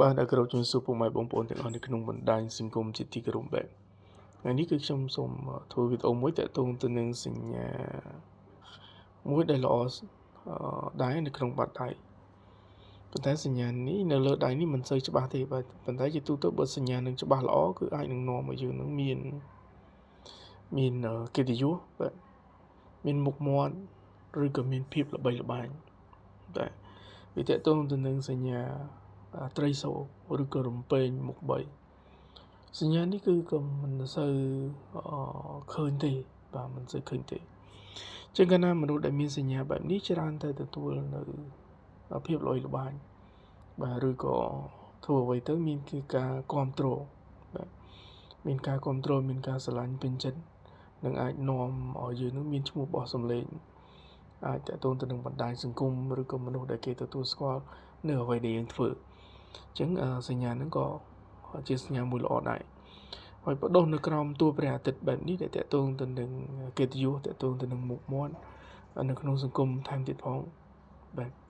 បាទអរគុណជំរាបសួរពុកម៉ែបងប្អូនទាំងអស់នៅក្នុងបណ្ដាញសង្គមជាទីគោរពបាទថ្ងៃនេះគឺខ្ញុំសូមធ្វើវីដេអូមួយតាក់ទងទៅនឹងសញ្ញាមួយដែលល្អដែរនៅក្នុងបាតដៃប៉ុន្តែសញ្ញានេះនៅលើដៃនេះមិនសូវច្បាស់ទេបាទប៉ុន្តែជាទូទៅបើសញ្ញានឹងច្បាស់ល្អគឺអាចនឹងនាំឲ្យយើងនឹងមានមានកិត្តិយសបាទមានមុខមាត់ឬក៏មានភាពល្បីល្បាញបាទវាតាក់ទងទៅនឹងសញ្ញាត្រីសូឬក៏រំពេងមុខ3សញ្ញានេះគឺក៏មិនសូវឃើញទេបាទមិនសូវឃើញទេជាងកាលណាមនុស្សដែលមានសញ្ញាបែបនេះច្រើនតែទទួលនៅភាពល្អល្បាញបាទឬក៏ធ្វើអ្វីទៅមានគឺការគ្រប់គ្រងបាទមានការគ្រប់គ្រងមានការស្រឡាញ់ពេញចិត្តនឹងអាចនាំឲ្យយើងនឹងមានឈ្មោះបោះសម្លេងអាចតកតងទៅនឹងបណ្ដាញសង្គមឬក៏មនុស្សដែលគេទទួលស្គាល់នៅអ្វីដែលយើងធ្វើអញ្ចឹងសញ្ញាហ្នឹងក៏ជាសញ្ញាមួយល្អដែរហើយបដុសនៅក្រោមតួព្រះអាទិត្យបែបនេះដែលតកតងទៅនឹងកិត្តិយសតកតងទៅនឹងមុខមាត់នៅក្នុងសង្គមថែមទៀតផងបាទ។